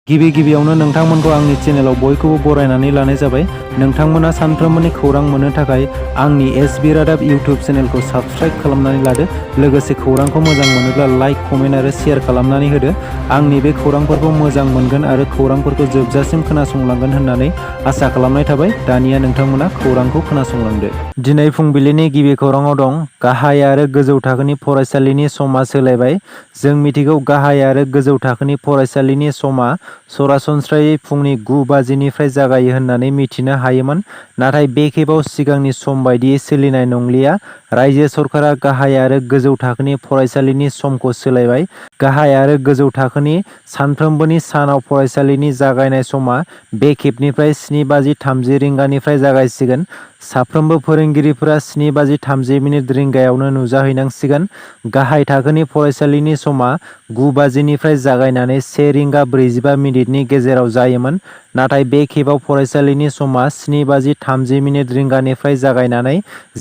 गिबियावनो नोंथांमोनखौ आंनि चेनेलाव बयखौबो बरायनानै लानाय जाबाय। नोंथांमोना सानफ्रोमबोनि खौरां मोननो थाखाय आंनि एसबि रादाब इउटिउब चेनेलखौ साबस्क्राइब खालामनानै लादो। लोगोसे खौरांखौ मोजां मोनोब्ला लाइक, कमेन्ट आरो शेयार खालामनानै होदो। आंनि बे खौरांफोरखौ मोजां मोनगोन आरो खौरांफोरखौ जोबजासिम खोनासंलांगोन होननानै आसा खालामनाय थाबाय। दानिया नोंथांमोना खौरांखौ खोनासंलांदो। दिनै फुंबिलिनि गिबि खौराङाव दं, गाहाय आरो गोजौ थाखोनि फरायसालिनि समा सोलायबाय। जों मिथिगौ गाहाय आरो गोजौ थाखोनि फरायसालिनि समा सरासनस्रायै फुंनि 9 बाजिनिफ्राय जागायो होननानै मिथिनो हायोमोन। नाथाय बे खेबाव सिगांनि सम बायदियै सोलिनाय नंलिया। रायजो सरकारा गाहाय आरो गोजौ थाखोनि फरायसालिनि समखौ सोलायबाय। गाहाय आरो गोजौ थाखोनि सानफ्रोमबोनि सानाव फरायसालिनि जागायनाय समा बे खेबनिफ्राय 7:30 रिंगानिफ्राय जागायसिगोन। साफ्रोमबो फोरोंगिरिफोरा 7:30 रिंगायावनो नुजाहैनांसिगोन। गाहाय थाखोनि फरायसालिनि समा 9 बाजिनिफ्राय जागायनानै 1 रिंगा 45 मिनिटनि गेजेराव जायोमोन। नाथाय बे खेबाव फरायसालिनि समा 7:30 रिंगानिफ्राय जागायनानै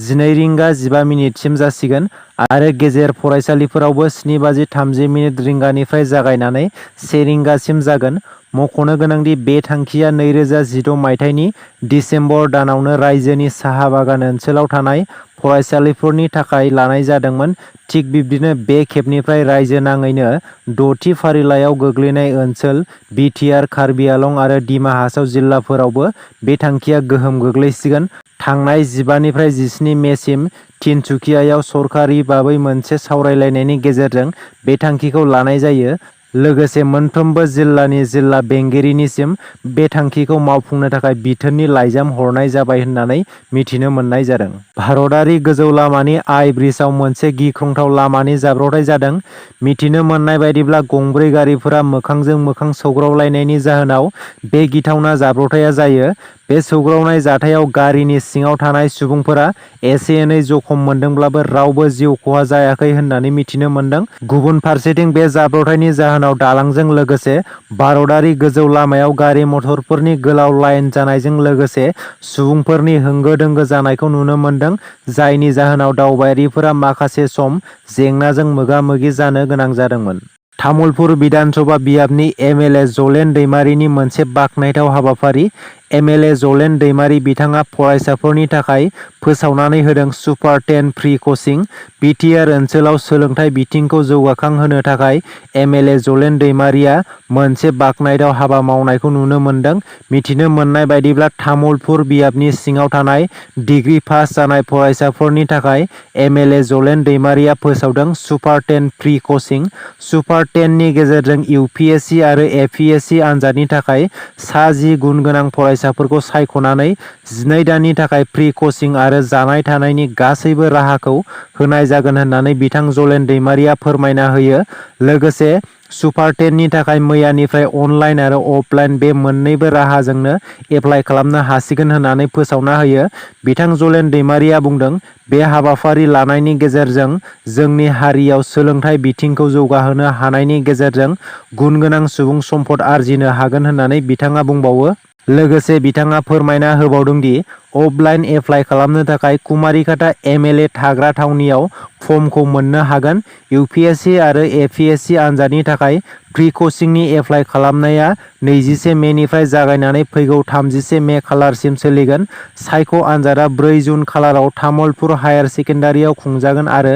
12 रिंगा 15 मिनिटसिम जासिगोन आरो गेजेर फरायसालिफोरावबो 7:30 रिंगानिफ्राय जागायनानै 1 रिंगासिम जागोन। मख'नो गोनांदि बे थांखिया 2016 मायथाइनि दिसेम्बर दानावनो रायजोनि साहा बागान ओनसोलाव थानाय फरायसालिफोरनि थाखाय लानाय जादोंमोन। थिग बिब्दिनो बे खेबनिफ्राय रायजो नाङैनो 6थि फारिलाइयाव गोग्लैनाय ओनसोल बिटिआर, कार्बि आलं आरो दिमा हासाव जिल्लाफोरावबो बे थांखिया गोहोम गोग्लैसिगोन। थांनाय 15निफ्राय 17 मेसिम तिनसुकियायाव सरकारि बाबै मोनसे सावरायलायनायनि गेजेरजों बे थांखिखौ लानाय जायो। लोगोसे मोनफ्रोमबो जिल्लानि जिल्ला बेंगिरिनिसिम बे थांखिखौ मावफुंनो थाखाय बिथोननि लाइजाम हरनाय जाबाय होननानै मिथिनो मोननाय जादों। भारतारि गोजौ लामानि आइ ब्रिजआव मोनसे गिख्रंथाव लामानि जाब्रबथाय जादों। मिथिनो मोननाय बायदिब्ला गंब्रै गारिफोरा मोखांजों मोखां सौग्रावलायनायनि जाहोनाव बे गिथावना जाब्रबथाया जायो। बे सौग्रावनाय जाथायाव गारिनि सिङाव थानाय सुबुंफोरा एसे एनै जखम मोनदोंब्लाबो रावबो जिउ खहा जायाखै होननानै मिथिनो मोनदों। गुबुन फारसेथिं बे जाब्रबथायनि जाहोनाव दालांजों लोगोसे भारतारि गोजौ लामायाव गारि मटरफोरनि गोलाव लाइन जानायजों लोगोसे सुबुंफोरनि होंगो दोंगो जानायखौ नुनो मोनदों। जायनि जाहोनाव दावबायारिफोरा माखासे सम जेंनाजों मोगा मोगि जानो गोनां जादोंमोन। तामुलपुर बिधानसभा बियाबनि एमएलए जलेन दैमारिनि मोनसे बाखनायथाव हाबाफारि। एमएलए जलेन दैमारि बिथाङा फरायसाफोरनि थाखाय फोसावनानै होदों सुपार 10 फ्रि कचिं। बिटिआर ओनसोलाव सोलोंथाइ बिथिंखौ जौगाखांहोनो थाखाय एमएलए जलेन दैमारिया मोनसे बाखनायथाव हाबा मावनायखौ नुनो मोनदों। मिथिनो मोननाय बायदिब्ला तामुलपुर बियाबनि सिङाव थानाय डिग्री पास जानाय फरायसाफोरनि थाखाय एमएलए जलेन दैमारिया फोसावदों सुपार 10 फ्रि कचिं। सुपार 10 नि गेजेरजों इउपिएससि आरो एपिएससि आनजादनि थाखाय सा 10 गुन गोनां फरायसाफोरखौ सायख'नानै 12 दाननि थाखाय फ्रि कचिं आरो जानाय थानायनि गासैबो राहाखौ होनाय जागोन होननानै बिथां जलेन दैमारिया फोरमायना होयो। लोगोसे सुपार 10 नि थाखाय मैयानिफ्राय अनलाइन आरो अफलाइन बे मोन्नैबो राहाजोंनो एप्लाइ खालामनो हासिगोन होननानै फोसावना होयो। बिथां जलेन दैमारिया बुंदों, बे हाबाफारि लानायनि गेजेरजों जोंनि हारियाव सोलोंथाइ बिथिंखौ जौगाहोनो हानायनि गेजेरजों गुन गोनां सुबुं सम्पद आरजिनो हागोन होननानै बिथाङा बुंबावो। लोगोसे बिथाङा फोरमायना होबावदों दि अफलाइन एप्लाइ खालामनो थाखाय कुमारिघाटा एमएलए थाग्रा थावनियाव फर्मखौ मोननो हागोन। इउपिएससि आरो एपिएससि आनजादनि थाखाय फ्रि कचिंनि एप्लाइ खालामनाया 21 मेनिफ्राय जागायनानै फैगौ 31 मे खालारसिम सोलिगोन। सायख' आनजादा 4 जुन खालाराव तामुलपुर हायार सेकेन्डारियाव खुंजागोन आरो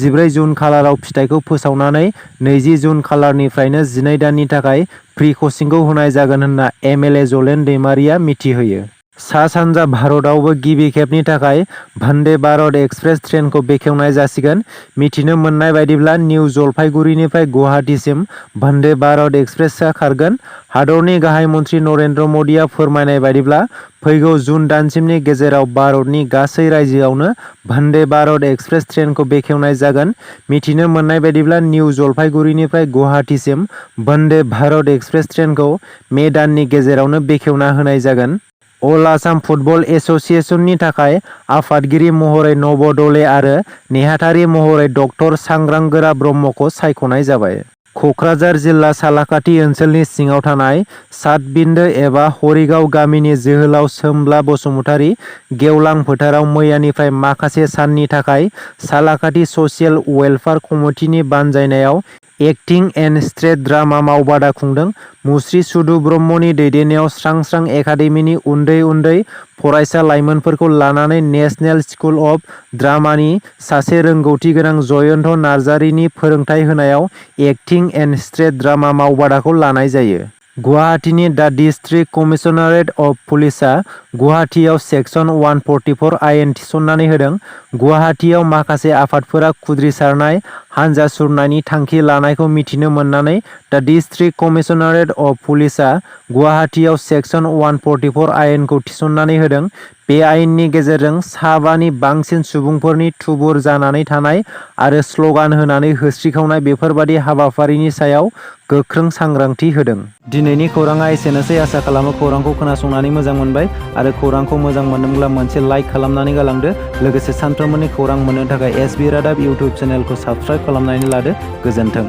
14 जुन खालाराव फिथाइखौ फोसावनानै 20 जुन खालारनिफ्रायनो 12 दाननि थाखाय फ्रि कचिंखौ होनाय जागोन होनना एमएलए जलेन दैमारिया मिथिहोयो। सा-सानजा भारतआवबो गिबि खेबनि थाखाय वंदे भारत एक्सप्रेस ट्रेनखौ बेखेवनाय जासिगोन। मिथिनो मोननाय बायदिब्ला निउ जलपाइगुरिनिफ्राय गुवाहाटीसिम वंदे भारत एक्सप्रेसआ खारगोन। हादरनि गाहाय मन्त्रि नरेन्द्र मदिआ फोरमायनाय बायदिब्ला फैगौ जुन दानसिमनि गेजेराव भारतनि गासै रायजोआवनो वंदे भारत एक्सप्रेस ट्रेनखौ बेखेवनाय जागोन। मिथिनो मोननाय बायदिब्ला निउ जलपाइगुरिनिफ्राय गुवाहाटीसिम वंदे भारत एक्सप्रेस ट्रेनखौ मे दाननि गेजेरावनो बेखेवना होनाय जागोन। अल आसाम फुटबल एस'सिएशननि थाखाय आफादगिरि महरै नब'दले आरो नेहाथारि महरै डक्टर सांग्रां गोरा ब्रह्मखौ सायख'नाय जाबाय। क'क्राझार जिल्ला सालाकाथि ओनसोलनि सिङाव थानाय सातबिन्दो एबा हरिगाव गामिनि जोहोलाव सोमब्ला बसुमतारी गेवलां फोथाराव मैयानिफ्राय माखासे साननि थाखाय सालाकाथि ससियेल वेलफेयार कमिटिनि बानजायनायाव एक्टिं एन्ड स्ट्रेट ड्रामा मावबादा खुंदों। मुस्रि सुदु ब्रह्मनि दैदेननायाव स्रां स्रां एकाडेमिनि उन्दै उन्दै फरायसा लाइमोनफोरखौ लानानै नेशनेल स्कुल अफ ड्रामानि सासे रोंगौथि गोनां जयन्त नार्जारिनि फोरोंथाय होनायाव एक्टिं एन्ड स्ट्रेट ड्रामा मावबादाखौ लानाय जायो। गुवाहाटीनि दा डिस्ट्रिक्ट कमिशनारेट अफ पुलिसआ गुवाहाटीयाव सेक्सन 144 आयेन थिसननानै होदों। गुवाहाटीयाव माखासे आफादफोरा खुद्रिसारनाय हानजा सुरनायनि थांखि लानायखौ मिथिनो मोननानै दा डिस्ट्रिक्ट कमिशनारेट अफ पुलिसआ गुवाहाटीयाव सेक्सन 144 आयेनखौ थिसननानै होदों। बे आयेननि गेजेरजों सा 5नि बांसिन सुबुंफोरनि थुबुर जानानै थानाय आरो स्लगान होनानै होस्रिखावनाय बेफोरबादि हाबाफारिनि सायाव गोख्रों सांग्रांथि होदों। दिनैनि खौराङा एसेनोसै। आसा खालामो खौरांखौ खोनासंनानै मोजां मोनबाय आरो खौरांखौ मोजां मोनदोंब्ला मोनसे लाइक खालामनानै गालांदो। लोगोसे सानफ्रोमबोनि खौरां मोननो थाखाय एसबि रादाब इउटुब चेनेलखौ साबस्क्राइब खालामनानै लादो। गोजोन्थों।